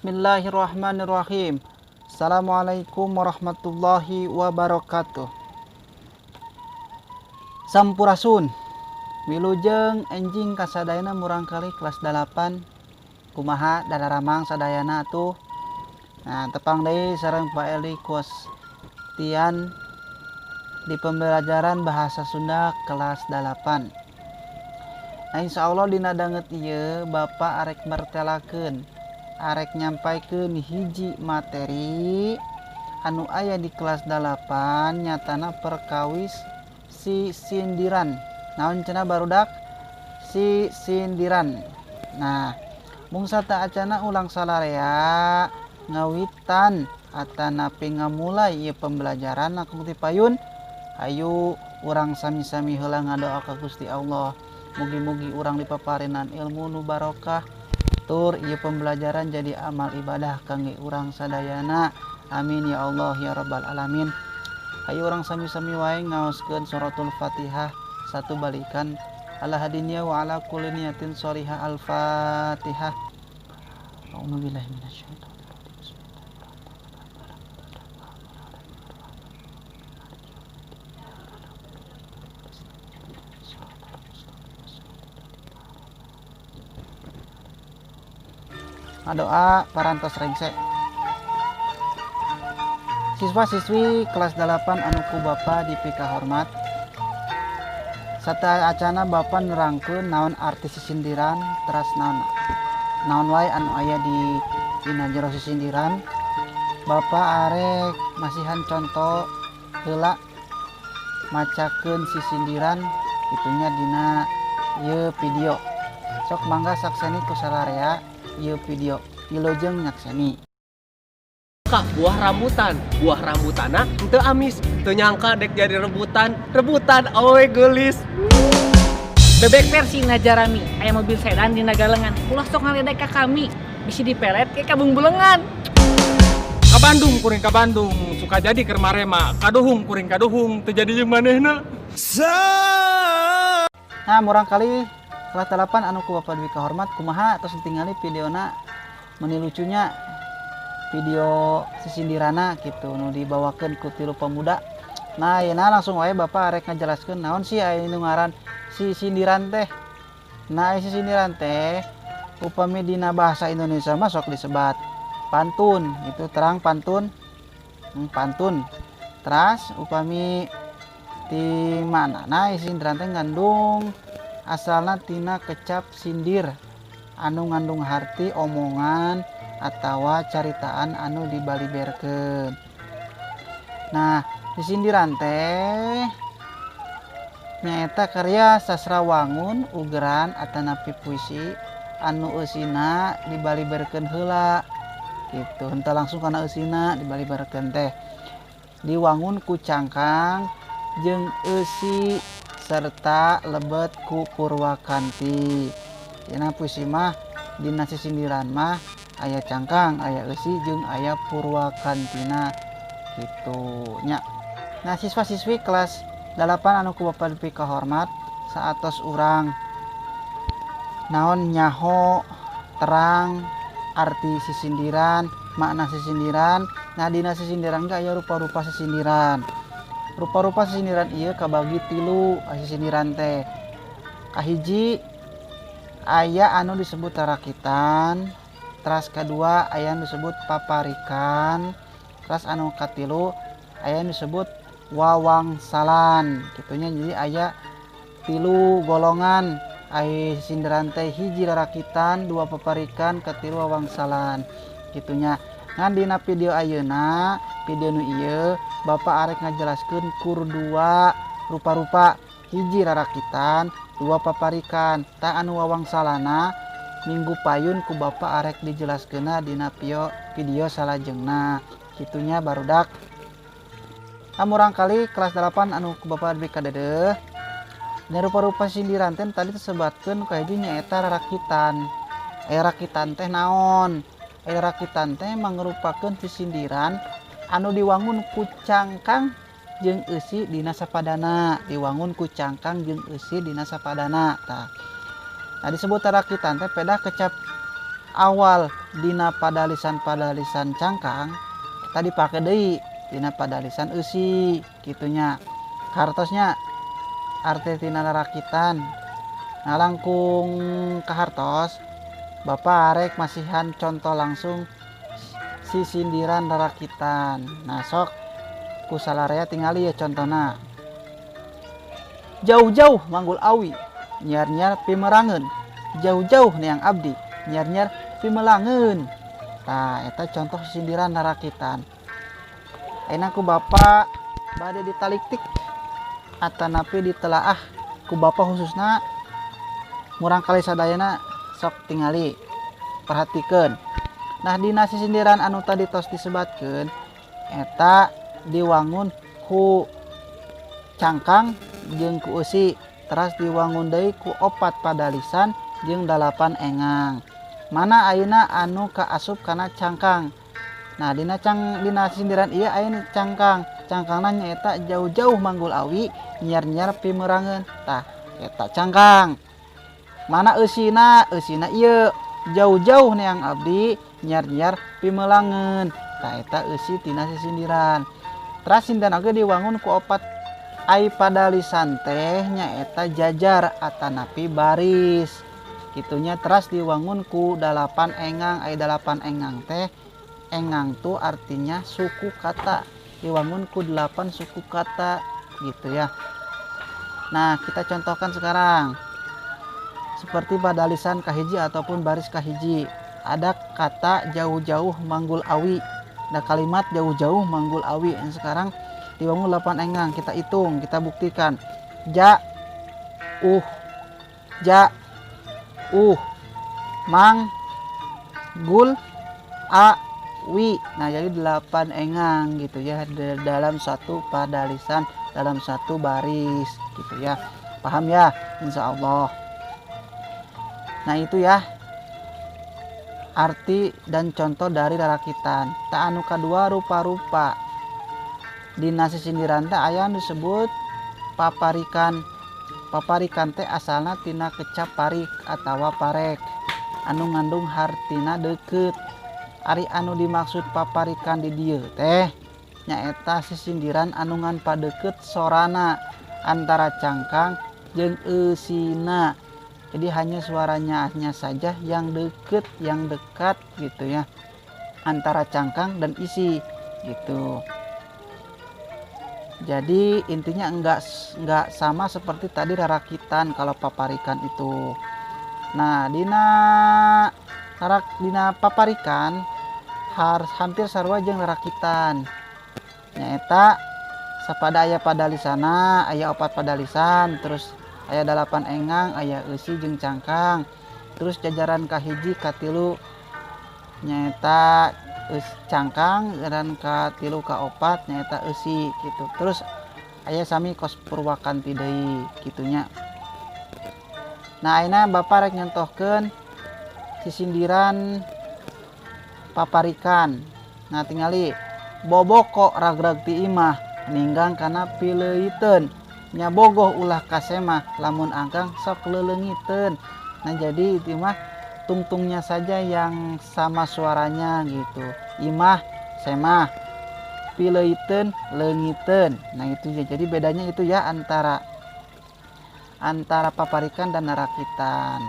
Bismillahirrahmanirrahim. Assalamualaikum warahmatullahi wabarakatuh. Sampurasun. Wilujeng enjing kasadayana murangkali kelas 8. Kumaha dadaramang sadayana atuh. Nah, tepang deui sareng Pak Eli Kustian di pembelajaran bahasa Sunda kelas 8. Nah, insya Allah dina danget ieu Bapak arek mertelakeun, arek nyampaikeun hiji materi anu aya di kelas 8 nyatana perkawis si sindiran. Naon cenah barudak? Si sindiran. Nah, mung sateuacana ulang salarea ngawitan atanapi ngamulai ieu pembelajaran langkung ti payun. Hayu urang sami-sami heula ngadoa ka Gusti Allah. Mugi-mugi urang dipaparinan ilmu nu barokah tur ieu pembelajaran jadi amal ibadah kangge urang sadayana. Amin ya Allah ya rabbal alamin. Hayu urang sami-sami wae ngaoskeun suratul Fatihah satu balikan. Ala hadinya wa ala kulli niyatin sholihah. Al-Fatihah. A'udzubillahi minasyaitonir rajim. Doa parantos rengse. Siswa-siswi kelas 8 anu ku Bapa dipikahormat. Sateuacana Bapa nerangkeun naon arti sisindiran teras naon wae anu aya di dina jero sisindiran. Bapa arek masihan conto heula macakeun sisindiran itunya dina ieu video. Sok mangga sakseni ku sararea ieu video. Wilujeng nyakseni. Buah rambutan, buah rambutana henteu amis, teu nyangka dek jadi rebutan, rebutan awewe geulis. Bebek versi Najarami, aya mobil sedan dina galengan, ulah sok ngaledek ka kami, bisi dipelet ke kabung-bulengan. Ka Bandung kuring ka Bandung, suka jadi keur marema, kaduhung kuring kaduhung, teu jadi jeung manehna. Nah, murangkali kelas 8 anu ku Bapak dipikahormat kumaha tos ditingali videona meuni lucunya video sisindirana gitu nu dibawakeun ku tilu pemuda. Nah, ayeuna langsung wae Bapak arek ngajelaskeun naon sih aya nu ngaran sisindiran teh. Nah, sisindiran teh upami dina bahasa Indonesia mah sok disebat pantun, itu terang pantun. Pantun. Teras upami di mana? Nah, sisindiran teh ngandung asalna tina kecap sindir anu ngandung harti omongan atawa caritaan anu dibaliberkeun. Nah, sisindiran teh nyaeta karya sastra wangun ugeran atanapi puisi anu eusina dibaliberkeun heula gitu. Henteu langsung kana eusina dibaliberkeun teh. Diwangun ku cangkang jeung eusi serta lebet ku purwakanti. Dina puisi mah dina sisindiran mah aya cangkang, aya eusi jeung aya purwakantina gitu nya. Nah, siswa-siswi kelas 8 anu ku Bapak dipikahormat saatos urang naon nyaho terang arti sisindiran, makna sisindiran. Nah, dina sisindiran ge aya rupa-rupa sisindiran. Rupa-rupa sisindiran ieu kabagi tilu sisindiran teh. Kahiji aya anu disebut tarakitan, teras kedua aya anu disebut paparikan, teras anu katilu aya anu disebut wawangsalan gitunya. Jadi aya tilu golongan aya sisindiran teh, hiji rarakitan, dua paparikan, katilu wawangsalan gitunya. Ngan dina video ayeuna, video nu ieu Bapak arek ngajelaskeun kur dua rupa-rupa, hiji rarakitan, dua paparikan. Tah anu wawangsalana minggu payun ku Bapak arek dijelaskeunna dina video salajengna gitunya barudak. Nah, murangkali kelas 8 anu ku Bapak dipikadeudeeh. Nya rupa-rupa sindiran teh tadi disebatkeun kahiji nyaeta rarakitan. Rakitan teh naon? Rakitan teh mangrupakeun sisindiran anu diwangun ku cangkang jeung eusi dina sapadana, diwangun ku cangkang jeung eusi dina sapadana. Tah. Nah, disebut rakitan teh pedah kecap Awal dina padalisan-padalisan cangkang tadi dipake deui dina padalisan eusi kitu nya. Hartos nya arti tina rarakitan. Nah, langkung kahartos Bapak arek masihan contoh langsung sisindiran rarakitan. Nah, sok ku salarea tingali ya contohna. Jauh-jauh manggul awi, nyiar-nyiar pimerangeun. Jauh-jauh neang abdi, nyiar-nyiar pimelangeun. Tah, eta contoh sisindiran rarakitan. Ayeuna ku Bapak bade ditaliktik atanapi ditelaah ku Bapak khususna murangkalih sadayana, sok tingali, perhatikeun. Nah, dina sisindiran anu tadi tos disebatkeun eta diwangun ku cangkang jeung ku eusi, teras diwangun deui ku opat padalisan jeung 8 engang. Mana ayeuna anu kaasup kana cangkang? Nah, dina sisindiran ieu aya cangkang. Cangkangna nyaeta jauh-jauh manggul awi, nyiar-nyiar pimerangeun. Tah, eta cangkang. Mana eusina? Eusina ieu jauh-jauh neang abdi, nyiar-nyiar pimelangeun. Tah, eta eusi tina sisindiran. Teras sindiran oge diwangun ku opat. Ai padalisan teh nyaeta jajar atanapi baris. Kitunya teras diwangun ku 8 engang. Ai 8 engang teh, engang tuh artinya suku kata. Diwangun ku 8 suku kata gitu ya. Nah, kita contohkan sekarang. Seperti padalisan kahiji ataupun baris kahiji. Ada kata jauh-jauh manggul awi. Ada kalimat jauh-jauh manggul awi. Yang sekarang dibangun 8 engang. Kita hitung, kita buktikan. Ja, uh, ja, uh, mang, gul, a, wi. Nah, jadi 8 engang gitu ya dalam satu padalisan, dalam satu baris gitu ya. Paham ya? Insya Allah. Nah, itu ya arti dan contoh dari rarakitan. Tah, anu kadua rupa-rupa. Dina sisindiran teh aya anu disebut paparikan. Paparikan teh asalna tina kecap parik atawa parek anu ngandung hartina deukeut. Ari anu dimaksud paparikan di dieu teh nyaeta sisindiran anu ngan padeukeut sorana antara cangkang jeung eusina. Jadi hanya suaranya saja yang deket, yang dekat gitu ya, antara cangkang dan isi gitu. Jadi intinya enggak sama seperti tadi rarakitan kalau paparikan itu. Nah, dina paparikan harus hampir sarua jeung rarakitan. Nyaeta sapada aya padalisana, aya 4 padalisan, terus aya 8 engang, aya eusi jeung cangkang. Terus jajaran kahiji katilu nyaeta cangkang, jajaran katilu kaopat nyaeta eusi gitu. Terus aya sami kos purwakanti deui kitunya. Nah, ayeuna Bapak rek nyontohkeun sisindiran paparikan. Nah, tingali boboko ragrag ti imah ninggang kana pileuiteun, nyabogoh ulah kasemah lamun angkang sok leleungiteun. Nah, jadi itu mah tungtungnya saja yang sama suaranya gitu. Imah, semah, pileiteun, leungiteun. Nah, itu ya. Jadi bedanya itu ya antara paparikan dan narakitan.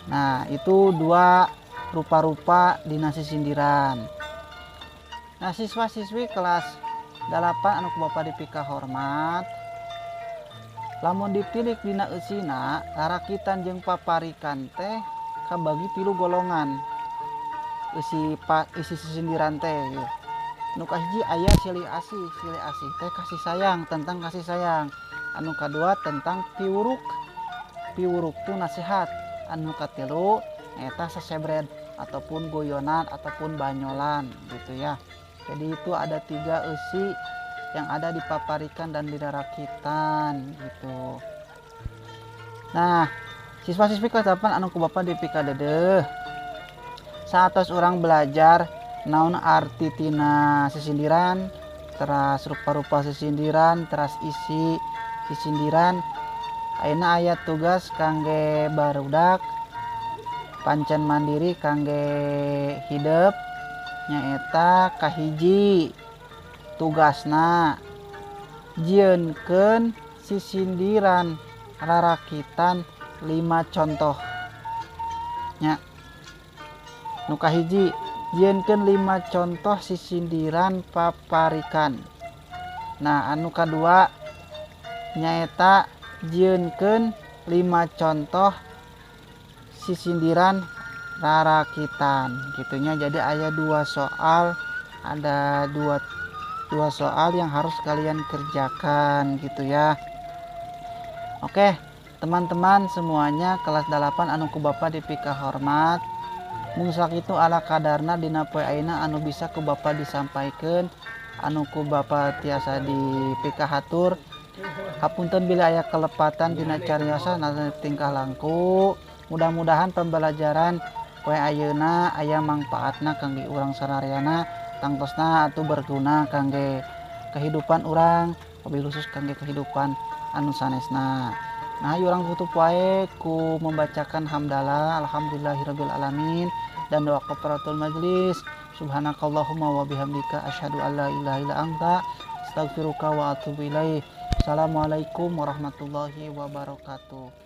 Nah, itu dua rupa-rupa dina sisindiran. Nah, siswa-siswi kelas 8 anu ku Bapak dipika hormat, lamun ditilik dina eusina, rarakitan jeung paparikan teh kabagi 3 golongan. Isi sisindiran teh ieu. Nu kahiji aya silih asih. Silih asih teh kasih sayang, tentang kasih sayang. Anu kadua tentang piwuruk. Piwuruk tuh nasihat. Anu katilu eta sesebred ataupun goyonan ataupun banyolan gitu ya. Jadi itu ada 3 eusi yang ada di paparikan dan di rarakitan gitu. Nah, siswa-siswi kelas 8 anu ku Bapak dipika dedeh. Saatos urang belajar naon arti tina sisindiran, teras rupa-rupa sisindiran, teras isi sisindiran. Ayeuna aya tugas kangge barudak. Pancen mandiri kangge hidep nyaeta kahiji tugasna jieunkeun sisindiran rarakitan 5 contoh nya. Nu kahiji jieunkeun 5 contoh sisindiran paparikan. Nah, anu kadua nyaeta jieunkeun 5 contoh sisindiran rarakitan gitunya. Jadi aya 2 soal, ada dua soal yang harus kalian kerjakan gitu ya. Oke, teman-teman semuanya kelas 8 anu ku Bapak dipika hormat. Mung sakitu ala kadarna dina poe ayeuna anu bisa ku Bapak disampaikan, anu ku Bapak tiasa dipikahatur. Hapunten bila aya kelepatan dina cariosan atau tingkah langku. Mudah-mudahan pembelajaran poe ayeuna aya mangpaatna kangge urang sarariana, tangtosna atuh berguna kangge kehidupan urang, wabil khusus kangge kehidupan anu sanesna. Nah, ayo urang tutup wae ku membacakan hamdalah alhamdulillahirabbil alamin dan doa kafaratul majlis. Subhanakallahumma wa bihamdika asyhadu an la ilaha illa anta astaghfiruka wa atubu ilaik. Assalamualaikum warahmatullahi wabarakatuh.